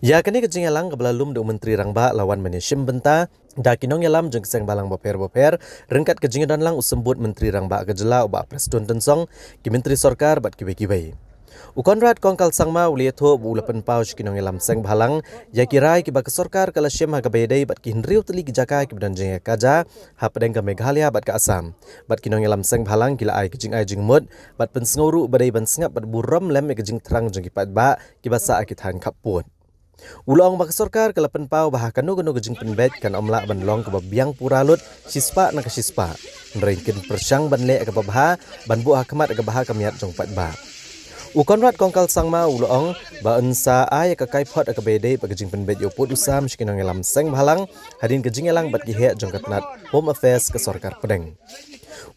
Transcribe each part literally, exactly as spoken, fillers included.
Ïa kane ka jingïalang kaba la lum da u Myntri Rangbah la wan ban ïashim bynta da ki nongïalam jong ki seng bhalang bapher bapher, ryngkat ka jingdon lang u Symbud Myntri Rangbah ka jylla u Bah Prestone Tynsong, ki Myntri Sorkar bad kiwei kiwei. U Conrad Kongkal Sangma u la ïathuh ba u la pynpaw sha ki nongïalam seng bhalang ïa ki rai kiba ka sorkar ka la shim ha kaba ïadei bad ki hynriew tylli ki jaka kiba don jingïakajia hapdeng ka Meghalaya bad ka Assam. Bad ki nongïalam seng bhalang ki la ai ka jingai jingmut bad pynsngew ruh ba dei ban sngap bad burom lem ïa ka jingthrang jong ki paidbah kiba sah ha ki thaiñ khappud. U la ong ba ka sorkar ka la pynpaw ba ha kano kano ka jingpynbeit kan ym lah ban long kaba biang pura lut shispah na ka shispah. Hynrei kin pyrshang ban leh kaba bha, ban buh ha khmat kaba ha ka miat jong paidbah. U Conrad Kongkal Sangma u la ong ba un sa ai ïa ka kaiphod ha kaba ïadei bad ka jingpynbeit ïa u pud u sam sha ki nongïalam seng bhalang hadien ka jingïalang bad ki heh jong ka tnat Home Affairs ka sorkar pdeng.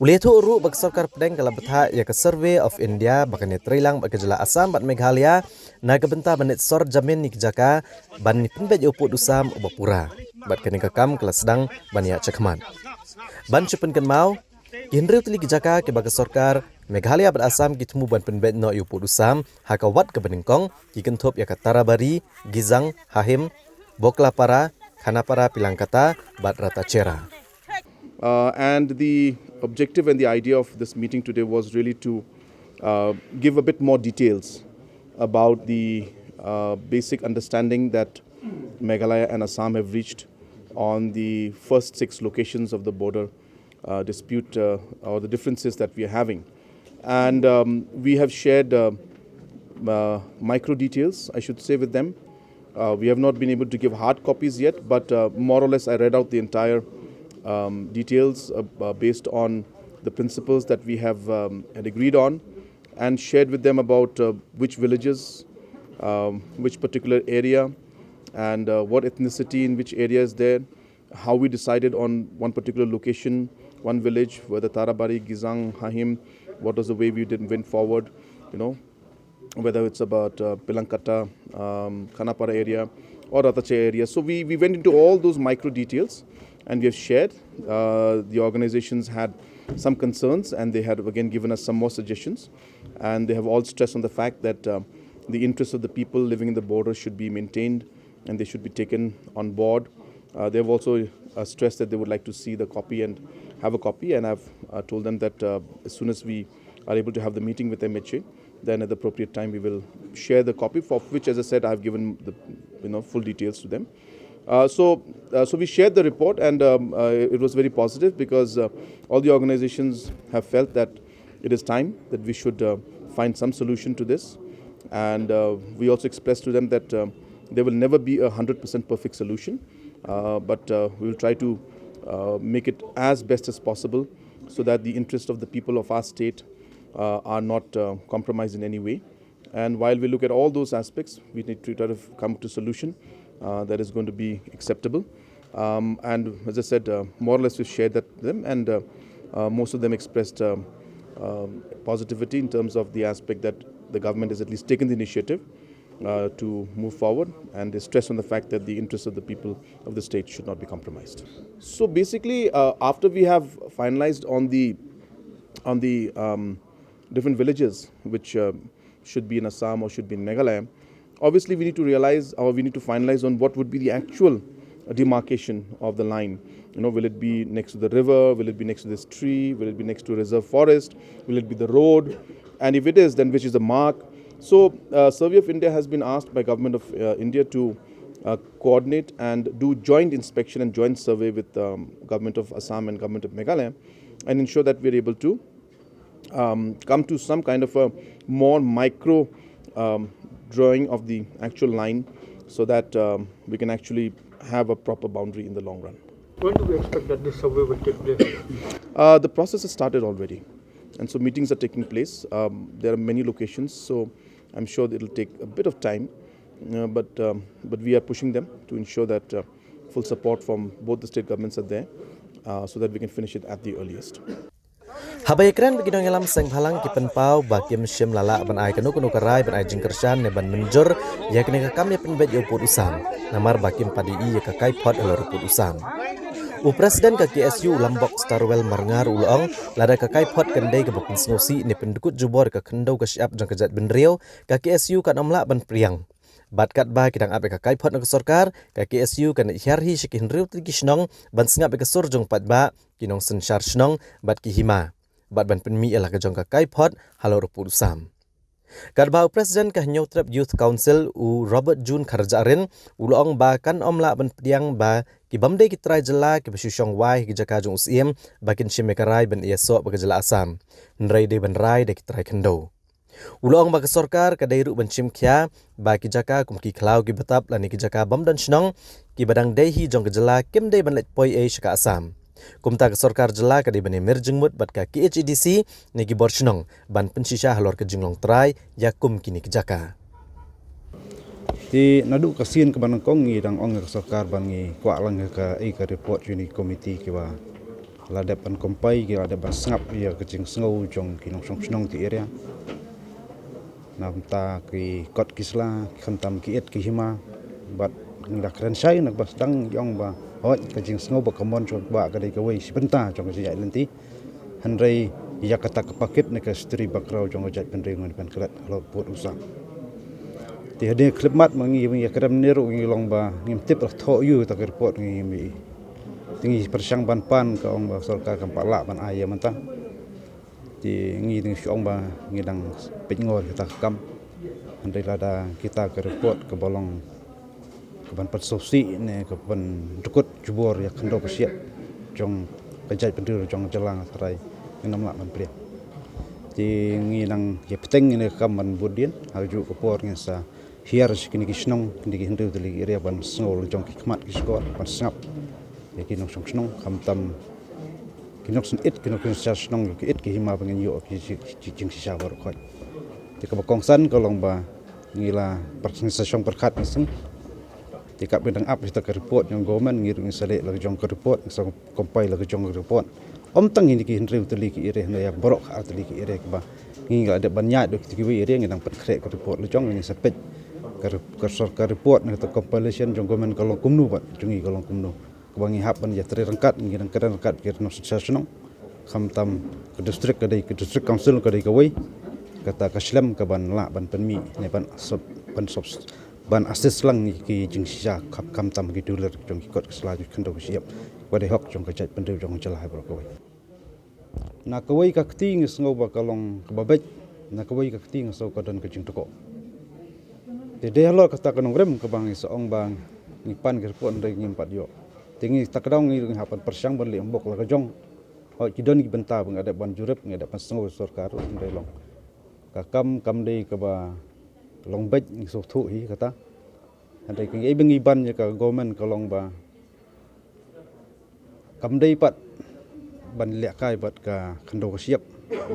U la ïathuh ruh ba ka sorkar pdeng ka la bthah ïa ka Survey of India ba kan ïatreilang bad ka jylla Assam bad Meghalaya na ka bynta ban leit sor jamin ïa ki jaka ban pynbeit ïa u pud u sam uba pura. Bad kane ka kam ka la sdang ban ïaid shakhmat. Ban shu pynkynmaw, ki hynriew tylli ki jaka kiba ka sorkar Meghalaya bad Assam ki thmu ban pynbeit noh ïa u pud u sam ha ka wat kaba nyngkong ki kynthup ïa ka Tarabari, Gizang, Hahim, Boklapara, Khanapara, Pilangkata bad Ratachera. Uh, and the objective and the idea of this meeting today was really to uh, give a bit more details about the uh, basic understanding that Meghalaya and Assam have reached on the first six locations of the border uh, dispute uh, or the differences that we are having. And um, we have shared uh, uh, micro details, I should say, with them. Uh, we have not been able to give hard copies yet, but uh, more or less I read out the entire um, details uh, uh, based on the principles that we have um, had agreed on and shared with them about uh, which villages, um, which particular area, and uh, what ethnicity in which area is there, how we decided on one particular location, one village, whether Tarabari, Gizang, Hahim, what was the way we did, went forward, you know, whether it's about uh, Pilangkata, um, Khanapara area, or Ratache area. So we, we went into all those micro details and we have shared. Uh, the organizations had some concerns and they had again given us some more suggestions. And they have all stressed on the fact that uh, the interests of the people living in the border should be maintained and they should be taken on board. Uh, they have also uh, stressed that they would like to see the copy and have a copy. And I've uh, told them that uh, as soon as we are able to have the meeting with M H A, then at the appropriate time we will share the copy, for which, as I said, I've given the you know full details to them. Uh, so, uh, so we shared the report, and um, uh, it was very positive because uh, all the organizations have felt that it is time that we should uh, find some solution to this. And uh, we also expressed to them that uh, there will never be a hundred percent perfect solution, uh, but uh, we will try to uh, make it as best as possible so that the interests of the people of our state uh, are not uh, compromised in any way. And while we look at all those aspects, we need to try to come to a solution uh, that is going to be acceptable. Um, and as I said, uh, more or less we've shared that with them, and uh, uh, most of them expressed um, um, positivity in terms of the aspect that the government has at least taken the initiative uh, to move forward, and they stress on the fact that the interests of the people of the state should not be compromised. So basically, uh, after we have finalized on the on the um, different villages which uh, should be in Assam or should be in Meghalaya, obviously we need to realize, or we need to finalize on what would be the actual uh, demarcation of the line. You know, will it be next to the river? Will it be next to this tree? Will it be next to a reserve forest? Will it be the road? And if it is, then which is the mark? So, uh, Survey of India has been asked by Government of uh, India to uh, coordinate and do joint inspection and joint survey with um, Government of Assam and Government of Meghalaya, and ensure that we are able to um, come to some kind of a more micro um, drawing of the actual line, so that um, we can actually have a proper boundary in the long run. When do we expect that this survey will take place? Uh, the process has started already, and so meetings are taking place. Um, there are many locations, so I'm sure it'll take a bit of time, uh, but um, but we are pushing them to ensure that uh, full support from both the state governments are there, uh, so that we can finish it at the earliest. Haba ïakren bad ki nongïalam seng bhalang, ki pynpaw ba kim shym la lah ban ai kano kano ka rai ban ai jingkyrshan ne ban mynjur ïa kane ka kam ïa pynbeit ïa u pud u sam, namar ba kim pat ïohi ïa ka kaiphod halor u pud u sam. U President ka K S U u Lambok Starwell Marngar u la ong, lada ka kaiphod kan dei kaba pynsngewsih ne pyndkut jubor ïa ka khyndew ka shyiap jong ka jaitbynriew, ka K S U kan ym lah ban pdiang. Bad katba ki dang ap ïa ka kaiphod na ka sorkar, ka K S U kan hiar hi sha ki hynriew tylli ki shnong ban sngap ïa ka sur jong paidbah, ki nongsynshar shnong bad ki hima, bad ban pynmih ïa la ka jong ka kaiphod halor u pud u sam. Katba u President ka Hynñiewtrep Youth Council, u Robert June Kharjahrin, u la ong ba kan ym lah ban pdiang ba ki bym dei ki trai jylla kiba shu shong wai ha ki jaka jong u Syiem ba kin shim ïa ka rai ban ïasoh bad ka jylla Assam, hynrei dei ban rai da ki trai khyndew. U la ong ba ka sorkar ka dei ruh ban shim khia ba ki jaka kum ki khlaw kiba tap lane ki jaka bym don shnong kiba dang dei hi jong ka jylla kim dei ban leit poi ei sha ka Assam. Kumta ka sorkar jylla ka dei ban ïamir jingmut bad ka K H A D C ne ki bor shnong ban pynshisha halor ka jinglong trai ïa kum kine ki jaka. Te naduh ka sien kaba nyngkong ngi dang ong ïa ka sorkar ba ngi kwah lang ïa ka, ïa ka report jong kine ki komiti kiba la dep ban compile, ki la dep ban sngap ïa ka jingsngew jong ki nongshong shnong te area. Na bynta ki kot ki sla, khamtam ki it ki hima, bad ngi la kren shai na kaba sdang ïa ong ba hooid ka jingsngew bad ka mon jong ba ka dei kawei shi bynta jong ka jingïaid lynti. Hynrei ïa kata ka packet ne ka history background jong ka jaitbynriew ngin pynklet halor pud u sam. Te hadien khyllipmat ma ngi, ngi ïa kren ne ruh ngi long ba ngim tip la thoh ïa kata ka report, ngi, ngi, te ngi pyrshang ban pan, ka ong ba sorkar kam pat lah ban ai ïa mynta. Te ngi dang shu ong ba ngi dang peit ngor kita ka kam. Hynrei lada kita ka report kaba long kaban pynsngewsih ne kaban dkut jubor ïa ka khyndew ka shyiap jong ka jaitbynriew jong jylla nga tharai ngin ym lah ban pdiang. Te ngi nang ïa bteng ïa ka kam ban bud dien, ha kajuh ka por ngin sa hiar sha kine ki shnong, kine ki hynriew tylli ki area ban sngew la jong ki khmat ki shkor, ban sngap ïa ki nongshong shnong, khamtam ki nongsynit, ki nongsynshar shnong, ki it ki hima ba ngin ïoh ki ji-, ji-, jingshisha baroh khoit. Te kaba kongsan ka long ba ngi la par-, ngi sa shong pyrkhat ngi seng. Te katba dang ap ïa ka report jong government, ngi ruh ngi sa leh la ka jong ka report, ngi sa compile la ka jong ka report. Ym tang ïa kine ki hynriew tylli ki area, hynrei ïa baroh ka ar tylli ki area kiba ngi la dep ban ïaid da kita kiwei area, ngi dang pynkhreh ka report la jong, ngi sa peit ka re-, ka sor-, ka report ne ka compilation jong government ka long kumno bad jong ngi ka long kumno. Kaba ngi hap ban ïatrei ryngkat, ngi dang kren ryngkat ki nongshong shnong. Khamtam ka district ka dei, ka district council ka dei kawei. Kata ka shlem kaban lah ban pynmih ne ban sub-, ban subs-, ban assist lang ïa ki jingshisha kham-, khamtam ki dulir jong ki kot ki sla jong ki khyndew ki shyiap. Ba dei hok jong ka jaitbynriew jong ka jylla hi baroh kawei. Na kawei ka kti ngi sngew ba ka long kaba beit, na kawei ka kti ngi sngew ka don ka jingtyrkhong. Te dei halor kata ka nongrim kaba ngi sa ong ba ngi pan ka report hynrei ngim pat ïoh. Te ngi ta ka daw ngi ruh ngi hap ban pyrshang ban leh ym bok la ka jong. Hooid ki don ki bynta ba nga dep ban jurip, nga dep ban sngew sorkar ruh hynrei long ka kam kam dei kaba long beit, ngi sngewthuh hi kata. Hynrei ka ngi, ei ba ngi ban ïa ka government ka long ba kam dei pat ban lehkai bad ka khyndew ka shyiap,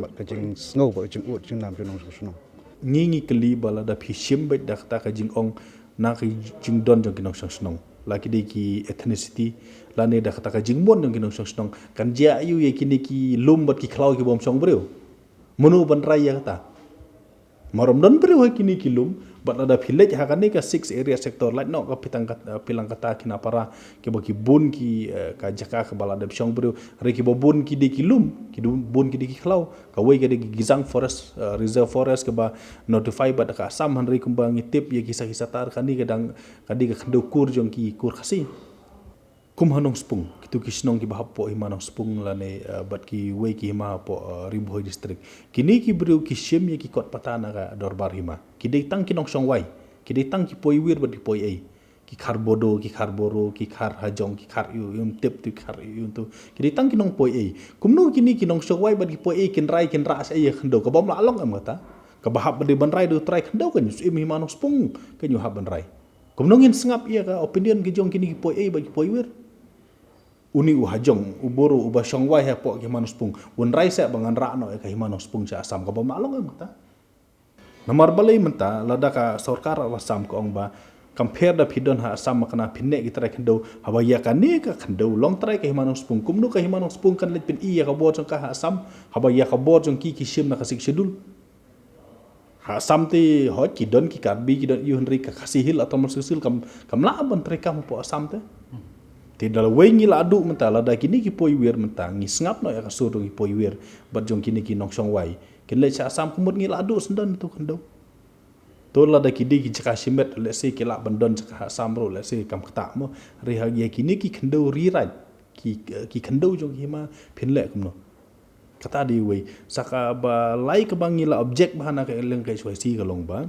bad ka jingsngew bad ka jingud jingnam jong nongshong shnong. Ngi ngi kylli ba lada phi shim beit da kata ka jingong na ka jingdon jong ki nongshong shnong, la ki dei ki ethnicity, lane da kata ka jingmut jong ki nongshong shnong, kan jia aiu ïa kine ki lum bad ki khlaw ki bym shong briew? Mano ban rai ïa kata? Mar ym don briew ha kine ki lum, bad lada phi leit ha kane ka six area sector, lait noh ka phi tang kat-, phi lang kata Khinapara, kiba ki bun ki, eh, ka jaka kaba la dep shong briew, hynrei kiba bun ki dei ki lum, ki du-, bun ki dei ki khlaw, kawei ka dei ki Gizang Forest, eh, Reserve Forest kaba notify bad ka Assam, hynrei kumba ngi tip ïa ki sa ki satar kane ka dang, ka dei ka khyndew kur jong ki kur Khasi. Kum ha Nongspung, kitu ki shnong kiba hap hapoh hima Nongspung lane, eh, bad kiwei ki hima hapoh, eh, Ri Bhoi District. Kine ki briew ki shim ïa ki kot pata na ka dorbar hima. Ki dei tang ki nongshong wai, ki dei tang ki poi wir bad ki poi ei. Ki khar Bodo, ki khar Boro, ki khar Hajong, ki khar ïu, ym tip tu ki khar ïu tu. Ki dei tang ki nongpoi ei. Kumno kine ki nongshong wai bad ki poi ei kin rai kin rah sha ei ïa ka khyndew? Kaba ym lah long em kata? Kaba hap ban dei ban rai da u trai khyndew kan ïoh im hima Nongspung, kan ïoh hap ban rai. Kumno ngin sngap ïa ka opinion ki jong kine ki poi ei bad ki poi wir? Une u Hajong, u Boro, uba shong wai hapoh ki hima Nongspung, un rai seh ba ngan rah noh ïa ka hima Nongspung sha Assam? Kaba ym lah long em kata? Namar balei mynta, lada ka sorkar Assam ka ong ba kam pher da phi don ha Assam, ma kane phin neh ki trai khyndew, haba ïa kane ka khyndew long trai ka hima Nongspung, kumno ka hima Nongspung kan leit pyn-i ïa ka bor jong ka ha Assam, haba ïa ka bor jong ki ki shim na ka Sixth Schedule? Ha Assam te hooid ki don ki Karbi, ki don ïu, hynrei ka Khasi Hills Autonomous Council kam, kam lah ban treikam hapoh Assam te. Te da lawei ngi la duh mynta, lada kine ki poi wir mynta, ngi sngap noh ïa ka sur jong ki poi wir bad jong kine ki nongshong wai, kin leit sha Assam, ka mut ngi la duh syndon ïa tu khyndew. To lada ki dei ki jaka shimet, let's say ki lah ban don jaka ha Assam ruh, let's say kam kata mo. Hynrei ha ïa kine ki khyndew ri raid, ki, ki khyndew jong ki hima phin leh kumno. Kata dei wei. Sa kaba lai kaba ngi la object bha na ka liang ka H Y C ka long ba,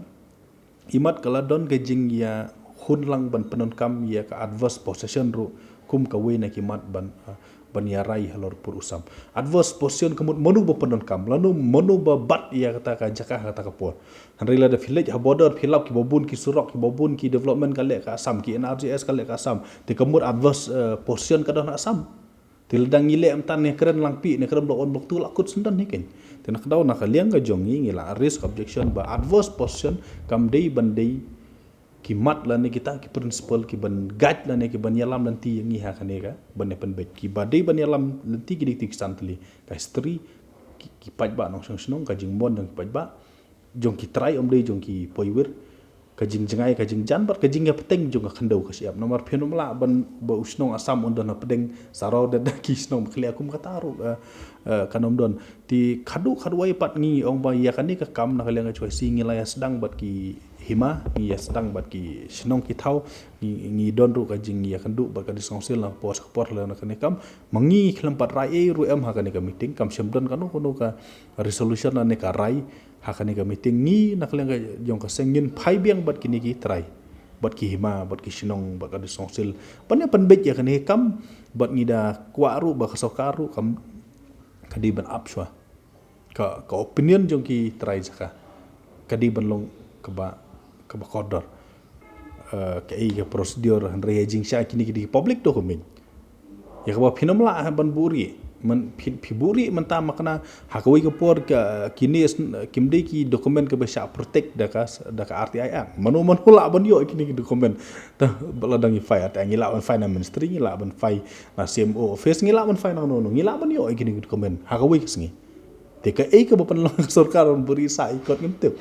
imat ka la don ka jingïahun lang ban pyndonkam ïa ka adverse possession ruh kum kawei na ki mat ban, ah, ban ïarai halor pur u Assam. Adverse possession ka mut mano ba pyndonkam, lano mano ba bat ïa kata ka jaka ha kata ka por. Hynrei lada phi leit ha border, phi lap kiba bun ki surok, kiba bun ki development ka leh ka Assam, ki N R G S ka leh ka Assam, te ka mut adverse, eh, possession ka don ha Assam. Te lada ngi leh mynta ne kren lang phi, ne kren Block One, Block Two, la kut syndon hi keiñ. Te na ka daw na ka liang ka jong ngi, ngi la raise objection ba adverse possession kam dei ban dei ki mat lane kita ki principle ki ban guide lane ki ban ïalam lynti ïa ngi ha kane ka ban ïa pynbeit. Kiba dei ban ïalam lynti ki dei ki san tylli, ka history, ki, ki paidbah nongshong shnong, ka jingmon jong ki paidbah, jong ki trai, ym dei jong ki poiwir, ka jingjngai, ka jingjan bad ka jingïapdeng jong ka khyndew ka shyiap. Namar phin ym lah ban ba u shnong Assam un don hapdeng, sa raw da ki shnong ba khlieh kum kata ruh, eh, eh, kan ym don. Te khadduh khadwai pat ngi ong ba ïa kane ka kam na ka liang ka H Y C ngi la ïa sdang bad ki hima, ngi ïa sdang bad ki shnong ki thaw, ngi, ngi don ruh ka jingïakynduh bad ka District Council na ka por sha ka por halor kane ka kam. Ma ngi khlem pat rai ei ruh em ha kane ka meeting, kam shym don kano kano ka resolution lane ka rai ha kane ka meeting. Ngi na ka liang ka jong ka seng ngin phai biang bad kine ki trai, bad ki hima, bad ki shnong, bad ka District Council ban ïa pynbeit ïa kane ka kam. Bad ngi da kwah ruh ba ka sorkar ruh kam, ka dei ban ap shuwa ka, ka opinion jong ki trai jaka, ka dei ban long kaba, kaba kordor. Eh, kaei ka procedure, hynrei ha jingshisha kine ki dei public document. Ïa kaba phin ym lah ban buhrieh, man phi, phi buhrieh mynta ma kane, ha kawei ka por ka, kine sn-, kim dei ki document kaba shah protect da ka, da ka R T I Act. Mano mano lah ban ïoh kine ki document. Te lada ngi file R T I, ngi lah ban file na ministry, ngi lah ban file na C M O office, ngi lah ban file na no no, ngi lah ban ïoh kine ki document ha kawei ka sngi. Te kaei kaba pynlong ka sorkar ban buhrieh sa i kot ngim tip.